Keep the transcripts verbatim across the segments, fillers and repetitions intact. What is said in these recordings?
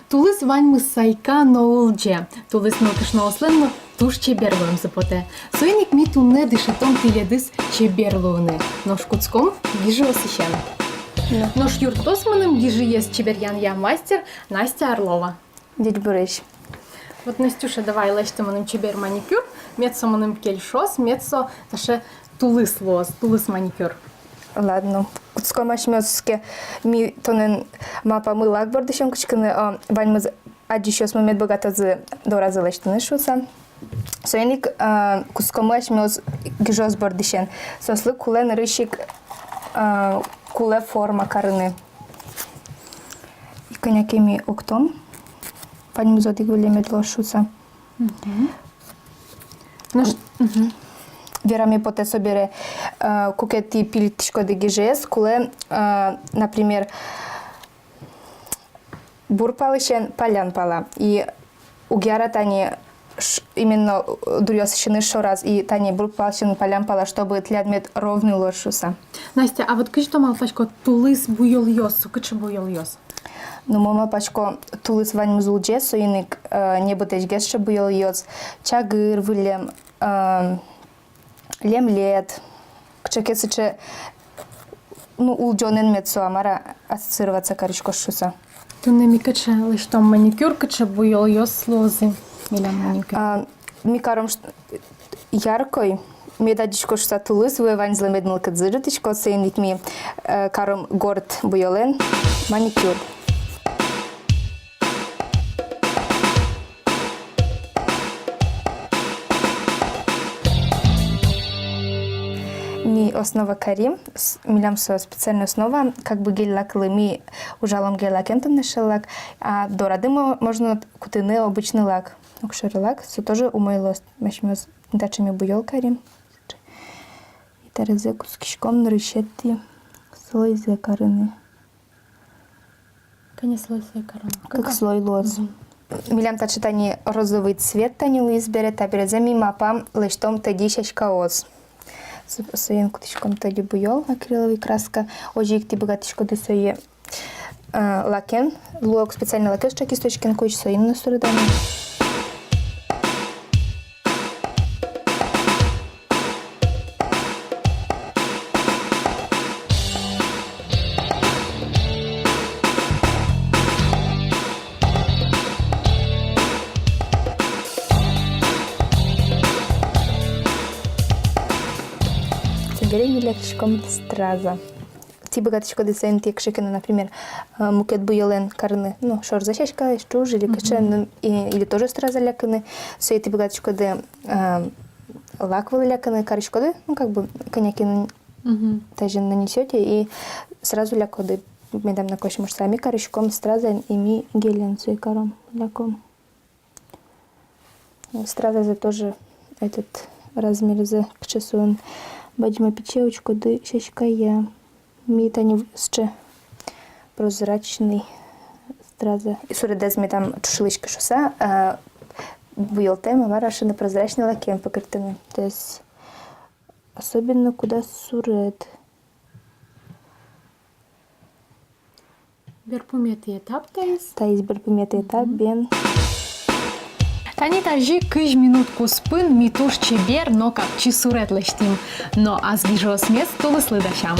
Тулыс ваньмыз сайка но улӟе. Тулыс нылкышноослэн но туж чебер луэмзы потэ. Соин ик ми туннэ дышетом тӥледыз чебер луыны. Нош кутском гижыосысен. Нош юрттоз мыным гижыез чеберъянъя мастер Настя Орлова. Ӟечбуресь. Вот, Настюша, давай лэсьты мыным чебер маникюр. Мед со мыным кельшоз, мед со таӵе тулыс луоз, тулыс маникюр. Ладно. Кутском асьмеос ке, ми тонэн малпамы лак бордысен кутскыны, а, ваньмыз адӟисьёсмы мед быгатозы доразы лэсьтыны шуыса. Соин ик, а, кутскомы асьмеос гижыос бордысен. Соослы кулэ нырысь ик, а, кулэ форма карыны. И кӧня ке ми октом, ваньмыз одӥг выллем мед луоз шуыса. Мгм. Нош, мгм. Вераме потэ собере, э, куке тӥ пилиськоды гижыез, кулэ, э, например, бур палысен паллян пала. И уг яра тани ш-, именно, э, дуръёсысьыныз шораз, и тани бур палысен паллян пала, чтобы тӥляд мед ровный луоз шуыса. Настя, а вот кызьы тон малпаськод, тулыс буёлъёс, со кыӵе буёлъёс? Ну, мон малпасько, тулыс ваньмыз улӟе, соин ик, э, небытэсьгес сыӵе буёлъёс, чагыр выллем, э, лемлет, кыӵе ке сыӵе, ну, улӟонэн мед со, а мар-а, ассоциироваться кариськоз шуыса. Туннэ ми кыӵе лэсьтом маникюр, кыӵе буёлъёс луозы милям маникюр? А, ми каром ш-, яркой, мед адӟиськоз шуыса тулыс, вуэ ваньзылы мед мылкыдзы ӝутӥськоз, соин ик ми, э, каром горд буёлэн маникюр. Ми основа карим, с-, милям со специальной основа, как бы гель-лаклы ми ужалом гель-лакен туннэ шеллак, а дорады мо-, можно кутыны обычный лак, огшоры лак, со тоже умой луоз, асьмеос таӵе ми буёл карим. И табере кутскиськом нырысетӥ слойзэ карыны. Кӧня слой сое кароно? Кык слой луоз. Мгм. Милям таӵе тани розовый цвет тани луиз бере, табере ми малпам лэсьтом тӧдьы сяськаос. Со-, соин кутӥськом тӧдьы буёл, акриловый краска. Озьы ик тӥ быгатӥськоды сое, э, лакен, луэ ик специальной лакез, ӵак кисточкаен куить, соин но суреданы. Собере ми лякиськом страза. Тӥ быгатӥськоды соин ик кыӵе ке но, например, э, мукет буёлэн карыны, ну, шорзэ сяськаез, ӵуж или кыӵе, ну, и, или тоже страза лякыны. Сое тӥ быгатӥськоды, э, лак вылэ лякыны, кариськоды, ну, как бы, кӧня ке но, мгм, тазьы нанесёте и сразу лякоды, медам на космош сами кариськом стразаен, и ми гелен сое каром, ляком. Стразазэ тоже этот размерзэ, кыӵе солэн бадӟыме-пичие, учкоды сяськае. Ми тани сыӵе прозрачный страза. И суредэз медам ӵушылӥськы шуыса, а, буёлтэм, а мар-а шуоно, прозрачный лакен пыкыртыны. То есть особенно кудаз суред. Берпуметӥ этап таиз. Таиз берпуметӥ этап, мгм, бен. Тани тазьы кызь минут куспын ми туж чебер но капчи суред лэсьтӥм. Но ас гижыосмес тулыслы дасям.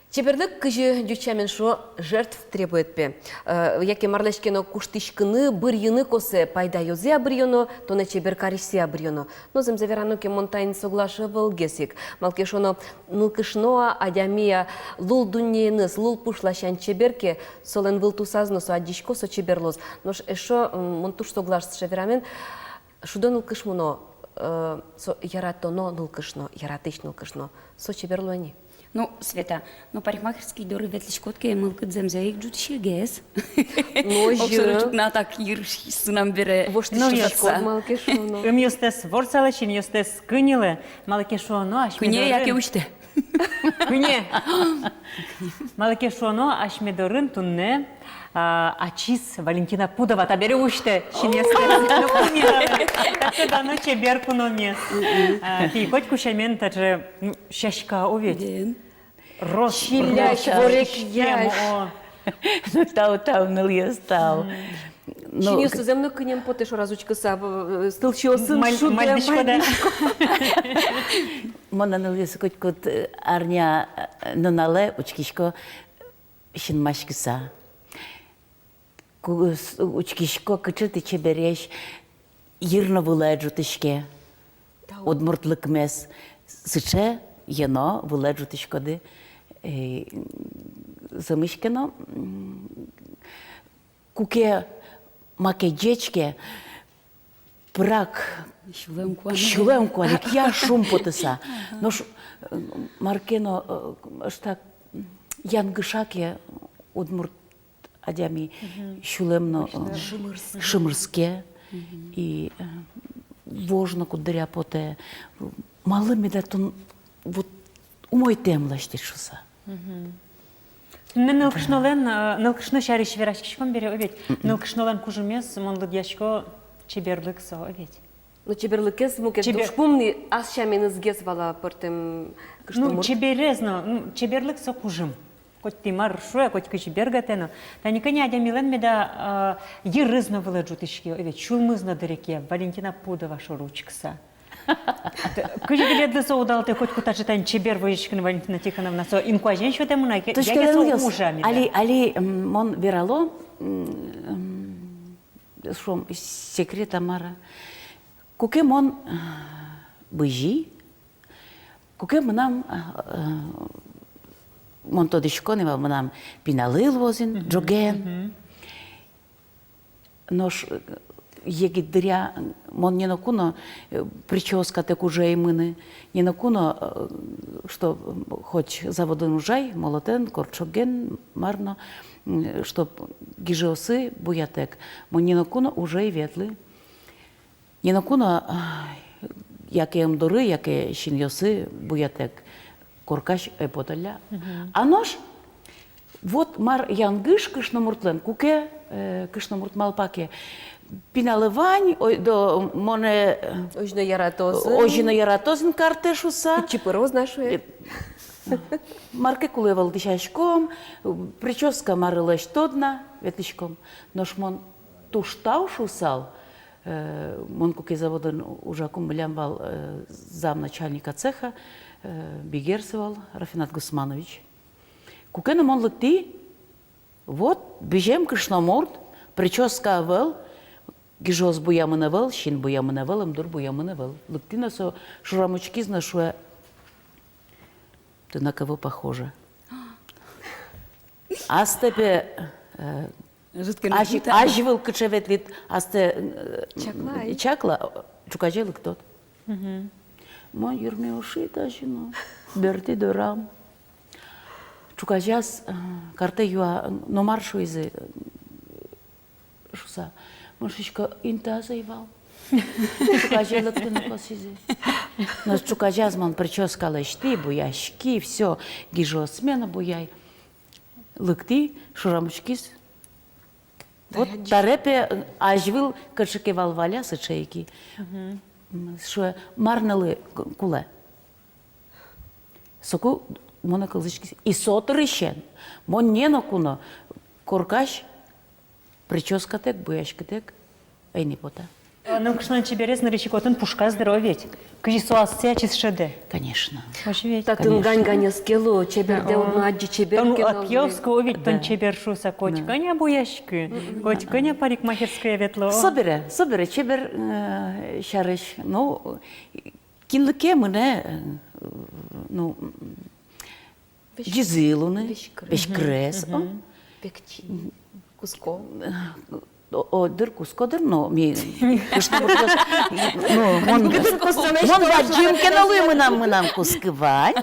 Чеберлык, кызьы ӟуч сямен шуо, жертв требует, пе. Э, яке марлэсь ке но куштӥськыны, бырйыны косэ, пайдаёзъя бырйоно, тонэ чебер карисьсыя бырйоно. Но зэмзэ верано ке, мон таин соглаш ӧвӧлгес ик. Малы ке шуоно, нылкышно-а, адями-а, лул дуннееныз, лул пуш ласянь чебер ке, солэн вылтусаз но со адӟиське, со чебер луоз. Нош эшшо, м, мон туж соглаш сыӵе верамен, шудо нылкышно но, э, со яратоно нылкышно, яратӥсь нылкышно, со чебер луэ ни. Ну, Света, ну, парикмахерский доры ветлӥськод ке, мылкыд зэмзэ ик ӝутӥське гес. Ну, огшоры ӵукна так йырсинам бере. Воштӥськод, малы ке шуоно. Ымъёстэс ворсалэ, синъёстэс кыньылэ, малы ке шуоно, асьме дорын. Кыне яке усьтэ. Кыне. Малы ке шуоно, асьме дорын туннэ А, ачиз Валентина Пудова табере усьтэ синъёсты. Ну, куноме, таӵе дано чебер куномес. А, тӥ котьку сямен таӵе, ну, сяська, о ведь? Рос, чилясь, рос, ворекъясь. О. Ну, тау, тау, нылъёс, тау. Ну, синъёсты зэм но кынем потэ шораз учкыса, э, тылсиосын мал-, шудэ, мальдӥсько, да? Мальдӥсько. Мон но нылъёсы котькуд, э, арня, э, нуналэ учкисько синмаськыса. Ку-, с-, учкисько, кыӵе тӥ чебересь, йыр но вылэ ӝутӥське. Тау. Удмуртлыкмес сыӵе йӧно вылэ ӝутӥськоды, э, зэмзэ ке но, м, куке маке ӟеч ке, пырак сюлэм куа-, сюлэм куале, кия шумпотыса. Ага. Нош, э, мар ке но, э, ӧжытак, м, янгыша ке удмурт адями, мгм, сюлэм но, точно, э, шымырске. Шымырске. Мгм. И, э, вож но куддыръя потэ. Малы меда тон вот умойтэм лэсьтӥд шуса. Мгм. Туннэ нылкышнолэн, э, нылкышно сярысь вераськиськом бере, о ведь? Мгм. Нылкышнолэн кужымез, мон лыдъясько, чеберлык со, о ведь? Ну, чеберлыкез мукет чебер-, душкум ни ас сяменызгес вал-а пӧртэм кышномурт. Ну, чеберез но, ну, чеберлык со кужым. Коть тӥ мар шуэ, коть кызьы бергатэ но. Тани кӧня адямилэн меда, а, йырыз но вылэ ӝутӥське, о ведь, сюлмыз но дырекъя, Валентина Пудова шоры учкыса. Т-, кызьы тӥледлы со удалтэ, котьку таӵе тани чебер возиськыны, Валентина Тихоновна, со инкуазен сётэмын-а, яке со ужа меда? Али, али, м, мон верало, м, м, шуом, секрет-а, мар-а. Куке мон, э, бызи, куке мынам, э, мон тодӥсько ни вал, мынам пиналъёсы луозы ини, мгм, ӝоген. Мгм. Нош, э, егит дыръя мон ни ноку но, э, причёскатэк уже ӧй мыны, ни ноку но, э, чтоб, м, хоть заводын ужай, молотэн, кортчоген, мар но, м, чтоб гижыосы буятэк, мон ни ноку но уже ӧй ветлы. Ни ноку но, а, яке ымдуры, яке синъёсы буятэк коркась ӧй потэлля. Мгм. А нош вот мар янгыш кышномуртлэн, куке, э, кышномурт малпа ке: пиналэ вань, ойдо монэ, э, озьы но яратозы, озьы но яратозы ини картэ шуса. Чипыроз на шуэ. Э, мар ке кулэ вал, дӥсяськом, причёска мар лэсьтод на, ветлӥськом. Нош мон туж тау шусал, э, мон куке заводын ужаку, милям вал, э, замначальника цеха, э, бигер со вал, Рафинат Гусманович. Куке но мон лыктӥ, вот, бызем кышномурт, причёска ӧвӧл, гижыос буямын ӧвӧл, син буямын ӧвӧл, ымдур буямын ӧвӧл. Лыктӥ но, со шорам учкиз но шуэ: «Ты на кого похожа?» Астэ пе, э, азь-, азьвыл кыӵе ветлӥд, астэ, э, чакла, ай? Чакла, ӵуказе лыктод. Мгм. Мон йырме ошӥ тазьы но, бертӥ дорам. Ӵуказяз, э, картэ юа, но мар шуизы, шуса. Мон шуисько, интыяз ӧй вал. Ӵуказе лыктыны косӥзы. Но ӵуказяз мон причёска лэсьтӥ, буяськи, всё, гижыосме но буяй. Лыктӥ, шорам учкиз. Вот таре пе, э, азьвыл кыӵе ке вал Валя, сыӵе ик и. Мгм. М, шуэ, мар нылы к-, кулэ. Соку монэ кылзӥськиз. И со дырысен мон ни ноку но коркась причёскатэк, буяськытэк ӧй ни пота. А, нылкышнолэн чеберез нырысь ик отын пушказ дыр, о ведь? Кызьы со ассэ ачиз шӧдэ. Конечно. Озьы ведь? Татын гань-ганьёс ке луо, чебердэ уд но адӟы, чебер ке но луэ. Тон ӧд киоскы, о ведь, тон чебер шуса, коть кӧня буяськы, коть кӧня парикмахерское ветло. Собере, собере, чебер, э, сярысь, ну, кинлы ке мынэ, э, ну, м, ӟизы луыны, веськрес, о? Векчи. Куско. О, о, дыр, куско, дыр, но ми кышномуртъёс, ну, мон, мон бадӟым ке но луи, мынам, мынам кускы вань.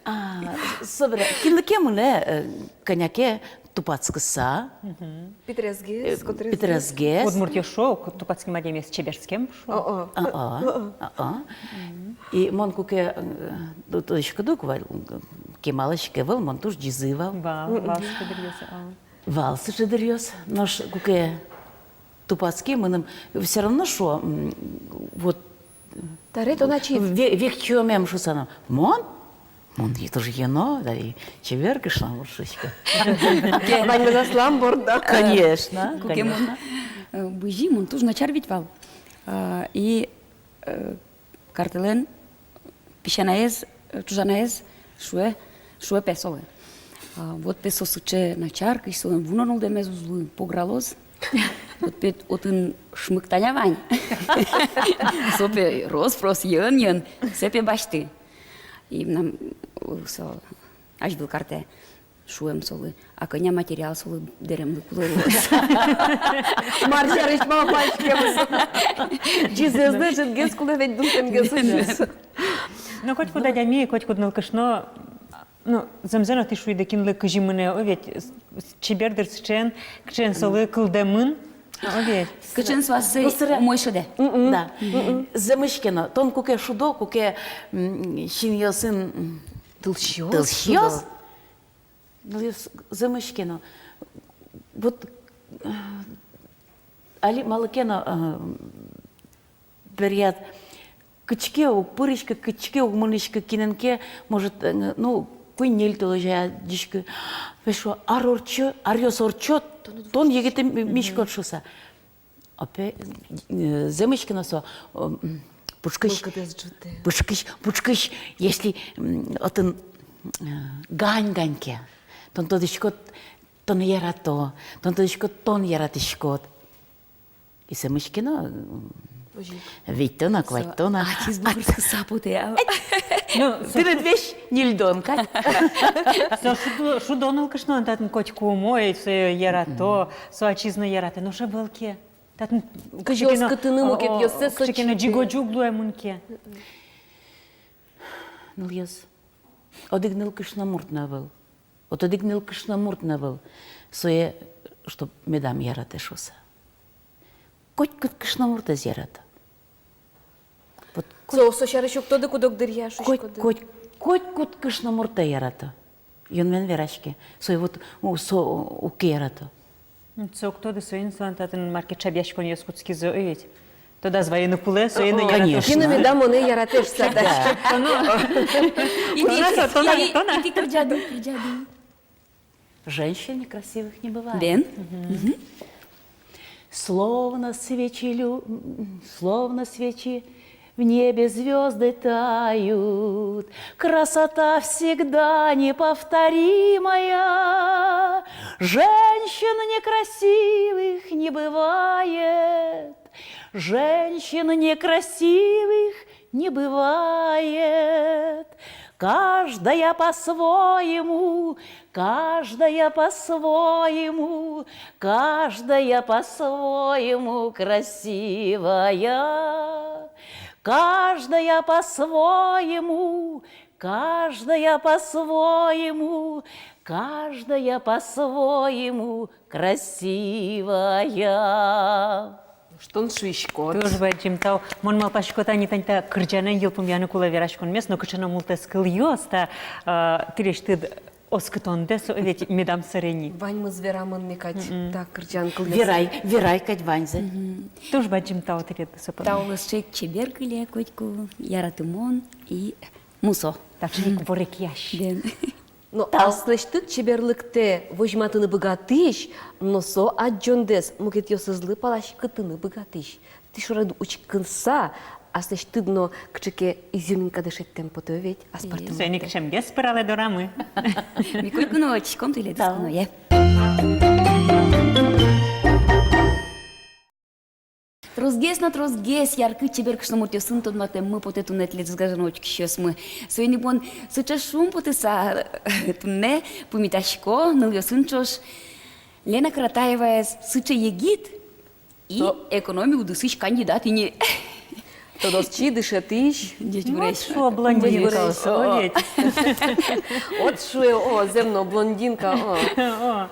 А, собере, кинлы ке мынэ, э, кӧня ке тупатскыса. Мгм. Питресгес, э, котыресгес. Питресгес. Удмуртъёс шуо, тупатскем адямиез чеберскем шуо. О-о. А-а, а-а. Мгм. И мон куке, э, ду-, тодӥськоды ук вал, кемалась ке ӧвӧл, мон туж ӟизы вал. Вал, вал, кудыръёс, а. Вал сыӵе дыръёс, нош куке тупатски, мыным всё равно шуо, м, вот, таре тон ачид ве-, векчиомем шуса но. Мон? Мон и туж ёно, да, и чебер кышномурт шуисько. Ваньмыз аслам борды. Конечно, куке мон, конечно, э, бызи, мон туж начар ведь вал. А, и, э, картэлэн песянаез, э, чужанаез шуэ, шуэ пе солы: «А, вот пе со сыӵе начар, кызьы солэн ву но нылдэмез уз луы, погралоз. Вот пе отын шмыктаня вань. Со пе рос-прос, йӧн-йӧн, сое пе басьты». И мынам, э, со азьвыл картэ шуэм солы: «А кӧня материал солы дэремлы кулэ луоз?» Мар сярысь малпаськемзэ. Ӟизэзлы ӝытгес кулэ ведь, дунтэмгес учкыса. Но котькуд адями, котькуд нылкышно, ну, зэмзэ но тӥ шуиды, кинлы кызьы мынэ, о, ведь, с-, с-, чебер дыр сыӵеен, кыӵеен солы кылдэмын, о, ведь. Кыӵеен со ассэ умой шӧдэ. Да. Зэмысь ке но, тон куке шудо, куке, м, синъёсын, м, тылсиос, тылсиос шудо. Ну, зэмысь ке но, вот, э, али малы ке но, э, беръяд кытчы ке уг пыриськы, кытчы ке уг мынӥськы, кинэн ке, может, э, ну, куинь-ньыль толэзе адӟиськы. Весь шуо: «Ар ортчо, аръёс ортчо, тон егитэ ми-, миськод», шуса. Опе-, э, зэмысь ке но со, э, м, пушкысь, пушкысь, пушкысь, если, м, отын, э, гань-гань ке, тон тодӥськод, тон ярато, тон тодӥськод, тон яратӥськод. И зэмысь ке но, м, витьтонак, куатьтонак. Ачиз бугырскыса потэ, а? Ну, со тыныд весь ньыльдон кадь. Со шудо, шудо нылкышно, татын котьку умой, сое ярато, со ачиз но яратэ, нош ӧвӧл ке. Татын кызьы оскытыны мукетъёссэ, кыӵе ке но ӟиго-ӟуг луэмын ке. Нылъёс, одӥг нылкышномурт но ӧвӧл. Вот одӥг нылкышномурт но ӧвӧл сое, чтоб медам яратэ шуса. Котькуд кышномуртэз ярато. Вот со, со сярысь уг тоды куд-ог дыръя, шуиськоды. Коть, коть, котькуд кышномуртэ ярато. Юнмен вераське. Сое вот, у, со уг ке ярато. М, со уг тоды, соин, соин татын мар ке чабъяськонъёс кутскизы, ой, ведь. Тодаз вайыны кулэ, соин но яратоз. Конечно. Кин меда монэ яратэ шуса, да. Тона, тона, тона. Иди, иди, иди, кырӟады, кырӟады. Женщин некрасивых не бывает. Бен. Мгм. Словно свечи лю-, м, словно свечи в небе звёзды тают. Красота всегда неповторимая. Женщин некрасивых не бывает. Женщин некрасивых не бывает. Каждая по-своему, каждая по-своему, каждая по-своему красивая. Каждая по-своему, каждая по-своему, каждая по-своему красивая. Нош тон шуиськод. Туж бадӟым тау. Мон малпасько, тани тань та кырӟанэн йылпумъяны кулэ вераськонмес, но кыӵе но мултэс кылъёс та, э, тӥлесьтыд оскытондэ, со ведь медам сэрен ини. Ваньмыз верамын ни кадь та кырӟан кылъёс. Верай, верай кадь ваньзэ. Мгм. Туж бадӟым тау тӥледлы, со понна. Тау лэсьтэ чебер кыле котьку, яратымон и мусо. Таӵе ик ворекъясь. Бен. Но аслэсьтыд чеберлыктэ возьматыны быгатӥсь, но со адӟондэс мукетъёсызлы паласькытыны быгатӥсь. Тӥ шорад учкыса, аслэсьтыд но кыӵе ке изюминкадэ шедьтэм потэ ведь, аспӧртэмлыктэс. Соин ик ӵемгес пыралэ дорамы. Ми котьку но учком тӥледыз куное. Тросгес но тросгес яркыт, чебер кышномуртъёсын тодматэммы потэ туннэ тӥледыз, гажано учкисьёсмы. Соин ик мон сыӵе шумпотыса туннэ пумитасько нылъёсын ӵош Лена Каратаеваез, сыӵе егит и экономи удысысь кандидат ини. Тодосчи, дышетӥсь. Ӟечбуресь. Вот шуо блондинка, о, ведь. Вот шуэ, о, зэм но блондинка, о. О,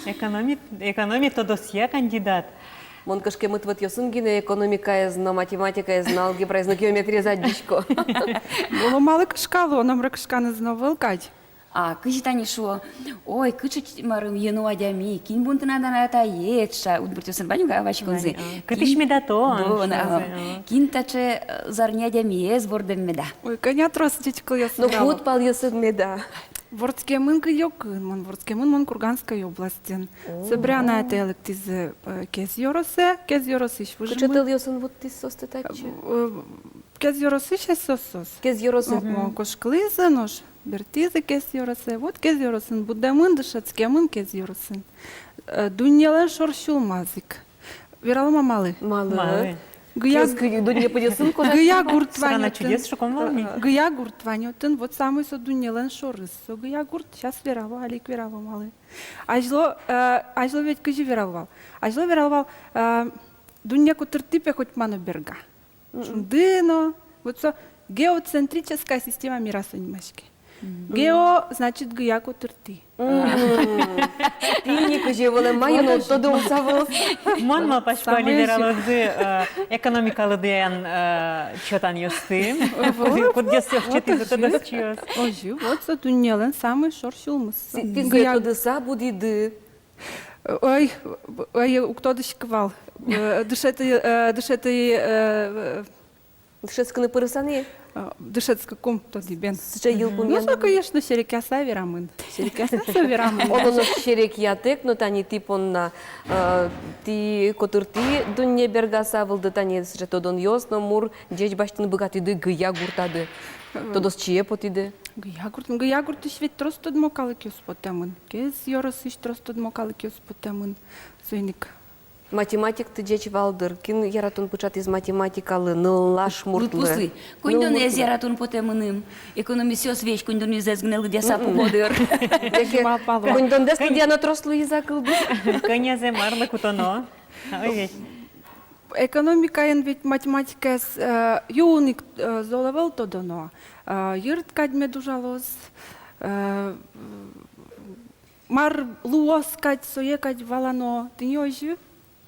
экономи, экономи тодосъя кандидат. Мон кышкемыт вотъёсын гинэ экономикаез но, математикаез но, алгебраез но, геометриез адӟисько. Оло малы кышкало, номыр кышканэз но ӧвӧл кадь. А кызьы тани шуо: ой, кыӵе, марым, йӧно адями, кин бон тынад анай-атаед, шуса, удмуртъёсын вань ук, а, васьконзы. Вань, а. Кытысь меда тон, шуса, а. Кин таӵе, э, зарни адямиез вордэм меда. Ой, кӧня трос ӟеч кылъёс. Но куд палъёсын меда. Вордскемын кыдёкын, мон вордскемын, мон Курганской областьын. О. Собере анай-атае лыктӥзы, э, Кез ёросэ, Кез ёросысь выжимы. Кыӵе тӧлъёсын вуттӥз соосты татчы? Э, Кез ёросысь ай соос. Кез ёросысь. О, о, кошкылӥзы, нош бертӥзы Кез ёросэ. Вот Кез ёросын будэмын, дышетскемын Кез ёросын. Э, дуннелэн шор сюлмаз ик. Вералом-а, малы? Малы? Малы? Гыя... Кез кы-, дунне пыдъёсын кожа. Гыя гурт вань отын. Страна чудес шуком вал ми. Гыя гурт вань отын, вот самой со дуннелэн шорыз. Со Гыя гурт, сейчас верало, али ик верало, малы. Азьло, э, азьло ведь кызьы верало вал? Азьло верало вал, э, дунне котыртӥ, пе, котьма но берга. Мгм. Шунды но, вот со геоцентрическая система мира со нимаське. Мгм. Гео, значит, гыя котыртӥ. Мгм. Тӥни кызьы вылэм, мае но тодо ум ӧвӧл. Мон малпасько, али вералозы, э, экономикалыдъян, э, чотанъёсты. Вот. Кудъёсыз ортчытӥзы тодосчиос. Озьы, вот со дуннелэн самой шор сюлмыз. Тӥ, тӥ гыя тодыса будӥды. Ой, ой, уг тодӥськы вал. Э, дышетӥ, э, дышетӥ, э, дышетскыны пырыса ни? Э, дышетскыкум, тодӥ бен. Сыӵе йылпумъян. Ну, со, конечно, серекъяса верамын. Серекъяса со верамын. Оло но серекъятэк но, тани тӥ понна, э, тӥ котыртӥ дунне бергаса, вылды тани сыӵе тодонъёс но, мур ӟеч басьтыны быгатӥды Гыя гуртады. Э. Тодосчие потӥды. Гыя гурт, Гыя гуртысь ведь трос тодмо калыкъёс потэмын. Кез ёросысь трос тодмо калыкъёс потэмын. Соин ик. Математикты ӟеч вал, дыр. Кин яратон пыӵатӥз математикалы, нылаш муртлы? Лыдпуслы. Коньдонэз яратон потэ мыным. Экономистъёс весь коньдонэзлэсь гинэ лыдъяса пуко, дыр. Коньдондэс лыдъяно трос луиз-а, кылдӥз? Кӧнязэ марлы кутоно? Ой, ведь. Экономикаын ведь математикаез, э, юн ик, э, зол ӧвӧл тодоно. Э, йырд кадь мед ужалоз, э, мар луоз кадь, сое кадь валано, тӥни озьы.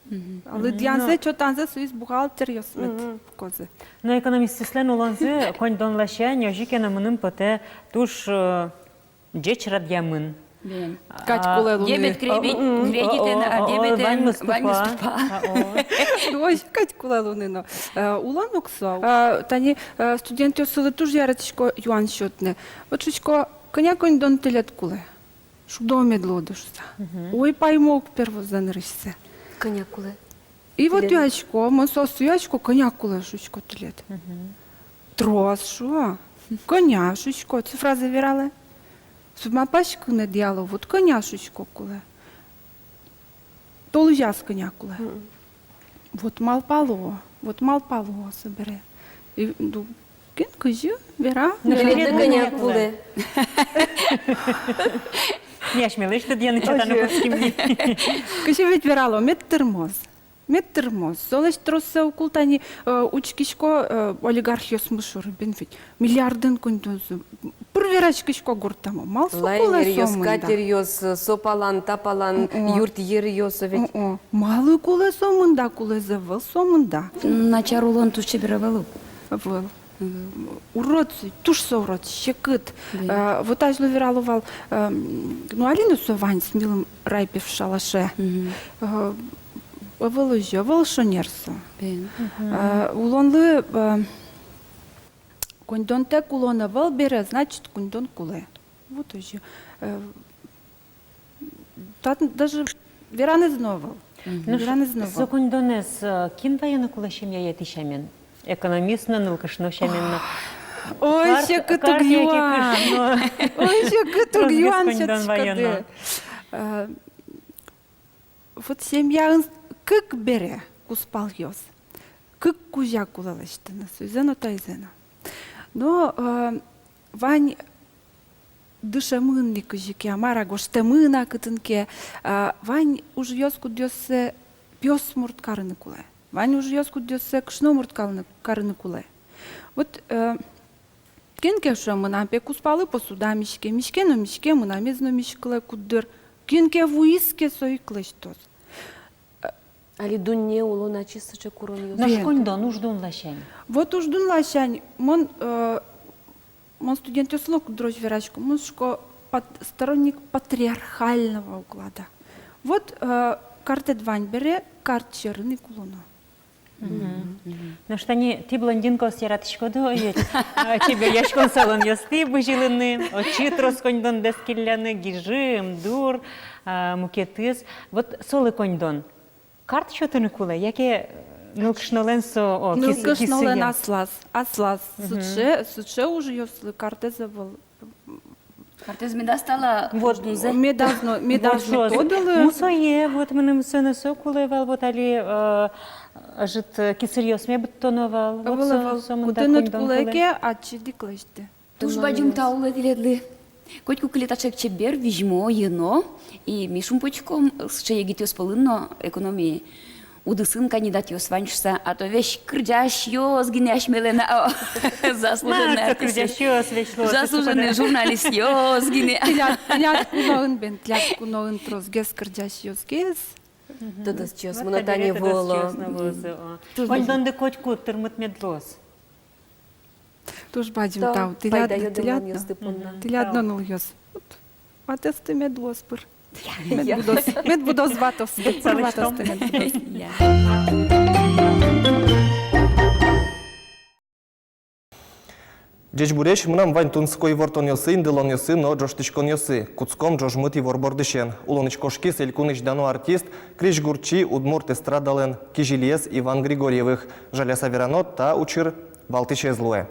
Мгм. Лыдъянзэ, но чотанзэ соиз бухгалтеръёс мед пукозы. Но экономистъёслэн улонзы коньдон ласянь, озьы ке но, мыным потэ, туж, э, ӟеч радъямын. Бен. Кадь кулэ луыны. Дебет, кредит, кредитэн, а, дебетэн ваньмыз тупа. Ваньмыз тупа. А, о. Озьы кадь кулэ луыны но. Э, улон ук со. Э, тани, э, студентъёсылы туж яратӥсько юан сётыны. Вот шуисько: кӧня коньдон тӥледлы кулэ? Шудо мед луоды шуса. Мгм. Ой, паймо ук первозэ нырысьсэ. Кӧня кулэ? И вот юасько, мон соосты юасько: кӧня кулэ, шуисько, тӥледлы? Мгм. Трос, шуо. Кӧня, шуисько, цифразэ вералэ. Со малпаськыны дыяло, вот кӧня, шуисько, кулэ. Толэзяз кӧня кулэ. Мгм. Вот малпало, вот малпало собере. И, ну, кин кызьы вера. Ну, вера, тӥледлы кӧня кулэ. Кӧня кулэ. Ми асьмелэсь тодъяны чотаны кутским ни. Кызьы ведь верало, мед тырмоз. Мед тырмоз. Солэсь троссэ уг кулэ. Тани, э, учкисько, э, олигархъёсмы шоры, бен, ведь миллиардэн коньдонзы. Пыр вераськисько гуртамы. Малы со кулэ сомында? Лайнеръёс, катеръёс, со палан, та палан, о-о, юртъеръёс ведь. О-о. Малы кулэ сомында, кулэзэ ӧвӧл сомында. Начар улон туж чебер ӧвӧл ук. Ӧвӧл. Мгм. Урод, туж со урод, секыт. Да. Э, вот азьло верало вал, э, ну, али но со вань, «Смелым райпев в шалаше». Мгм. Э, ӧвӧл озьы, ӧвӧл шонер со. Бен. Мгм. Э, улонлы, э, коньдонтэк улон ӧвӧл бере, значит, коньдон кулэ. Вот озьы. Э, татын даже веранэз но ӧвӧл. Мгм. Ну, веранэз но ӧвӧл. Со коньдонэз, э, кин ваёно кулэ семьяе тӥ сямен? Экономист но, нылкышно сямен но. Ой, карт, секыт карт уг яке юан. Кышно. Ой, секыт уг юан. Тросгес коньдон ваёно. Сётӥськоды. Э, вот семьяын кык бере кузпалъёс. Кык кузя кулэ лэсьтыны, соизэ но, таизэ но. Но, э, вань дышемын ни кызьы ке, а мар-а, гожтэмын-а кытын ке, а, вань ужъёс, кудъёссэ пиосмурт карыны кулэ. Вань ужъёс, кудъёссэ кышномурт карыны, карыны кулэ. Вот, э, кин ке шуэ: мынам, пе, кузпалы посуда миське, миське но миське, мынамез но миськылэ куддыр. Кин ке вуиз ке, со ик лэсьтоз. Али дунне улон ачиз сыӵе куронъёс. Нош коньдон, уждун ласянь? Вот уждун ласянь. Мон, э, мон студентъёслы но куддырозь верасько, мон шуисько, пат-, сторонник патриархального уклада. Вот, э, картэд вань бере, карт сьӧрын ик улоно. Мгм. Мгм. Нош тани тӥ блондинкаос яратӥськоды ведь, а, чеберъяськон салонъёстӥ бызьылыны, отчы трос коньдондэс келляны, гижы, ымдур, а, мукетыз. Вот солы коньдон карт сётыны кулэ, яке, э, нылкышнолэн со, о, кис-, нылкышнолэн кисыен? Аслаз, аслаз. Мгм. Сыӵе, сыӵе ужъёслы картэз ӧвӧл. Картэз медаз тала. Вот, куждунзэ. Медаз но, медаз но тодылы. Мусое, вот мыным со но со кулэ вал, вот али, э, ӧжыт, э, кисыръёсме быдтоно вал. Вот. Ӧвӧл, со, ӧвӧл. Со мында. Кутыныд коньдон кулэ ке, ачид ик лэсьты. Туж бадӟым тау луэ тӥледлы. Котьку кыле таӵе ик чебер, визьмо, йӧно. И ми шумпотӥськом, сыӵе егитъёс пӧлын но экономи удысын кандидатъёс вань шуса, а то весь кырӟасьёс гинэ асьмелэн, а, заслуженный артистъёс. Кырӟасьёс весь луо. Заслуженный журналистъёс гинэ. Тӥляд, тӥляд куноын бен, тӥляд куноын тросгес кырӟасьёсгес. Мгм. Тодосчиос, вот мон тани тани воло. Тодосчиос но вуозы, о. Туж бадӟым. Коньдонды котьку тырмыт мед луоз. Туж бадӟым тау. Тау. Тӥляд, пайдаё тӥляд но, дэмланъёсты понна. Мгм. Тӥляд но, тау, нылъёс. Вот. Ватэсты мед луоз пыр. Я, я. Мед будоз, мед будоз ватосты. Мед пыр ватосты мед будоз. Я. Ӟечбуресь, мынам вань тунсыко ивортонъёсы, индылонъёсы но ӝожтӥськонъёсы. Кутском ӝожмыт ивор бордысен. Улонысь кошкиз элькунысь дано артист, крезьгурчи, удмурт эстрадалэн кизилиез Иван Григорьевых. Жаляса верано, та учыр валтӥсез луэ.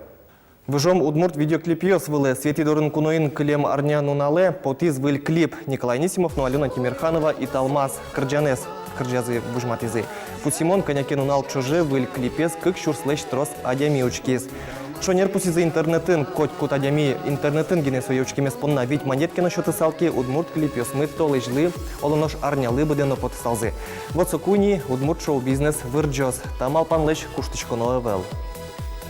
Выжом удмурт видеоклипъёс вылэ. Светӥ дорын куноын кылем арнянуналэ потӥз выль клип. Николай Анисимов но Алёна Тимерханова «Италмас» кырӟанэз кырӟазы, возьматӥзы. Пусйымон, кӧня ке нунал ӵоже выль клипез кык сюрслэсь трос адями учкиз. Шонер пусйизы интернетын. Котькуд адями интернетын гинэ сое учкемез понна вить манет ке но сётысал ке, удмурт клипъёсмы толэзьлы, оло нош арнялы быдэ но потысалзы. Вот соку ини удмурт шоу-бизнес вырӟоз. Та малпанлэсь куштӥськоно ӧвӧл.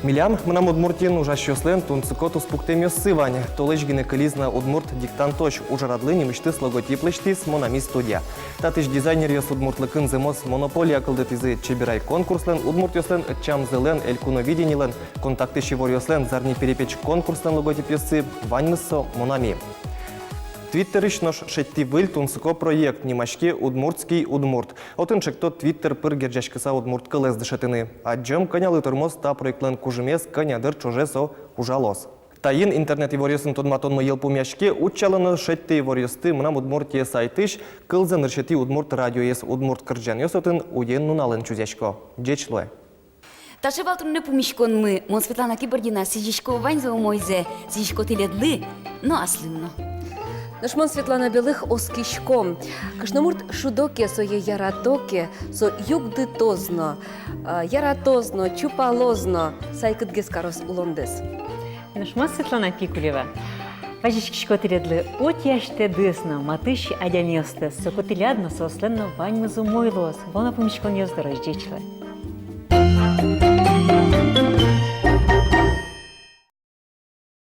Милям, «Мынам Удмуртиын» ужасьёслэн тунсыко туспуктэмъёссы вань. Толэзь гинэ кылиз на удмурт диктантозь. Ужрадлы нимысьтыз логотип лэсьтӥз «Монами» студия. Татысь дизайнеръёс удмуртлыкын зэмос монополия кылдытӥзы. «Чеберай» конкурслэн, удмуртъёслэн ӧтчамзылэн, «Элькуновидениелэн», «Контактысь» иворъёслэн, «Зарни перепеч» конкурслэн логотипъёссы, ваньмыз со «Монами». Твиттерысь нош шедьтӥ выль тунсыко проект, нимаське «Удмуртский удмурт». Отын чекто Твиттер пыр герӟаськыса удмурт кылэз дышетыны. Адӟом, кӧнялы тырмоз та проектлэн кужымез, кӧня дыр ӵоже со ужалоз. Таин интернет иворъёсын тодматонмы йылпумъяське. Утчало но шедьтэ иворъёсты «Мынам Удмуртие» сайтысь, кылзэ нырысетӥ удмурт радиоез. Удмурт кырӟанъёс отын уен-нуналэн чузъясько. Ӟеч луэ. Таӵе вал туннэ пумиськонмы. Мон, Светлана Кибардина, сӥзисько ваньзэ умойзэ, сӥзисько тӥледлы но аслым но. Нош мон, Светлана Белых, оскисько: кышномурт шудо ке, сое ярато ке, со югдытоз но, а, яратоз но, чупалоз но, сайкытгес кароз улондэс. Нош мон, Светлана Пикулева, вазиськисько тӥледлы утьясьтэдыз но матысь адямиостэс. Соку тӥляд но, соослэн но ваньмыз умой луоз. Вуоно пумиськонъёс дорозь. Ӟеч луэ.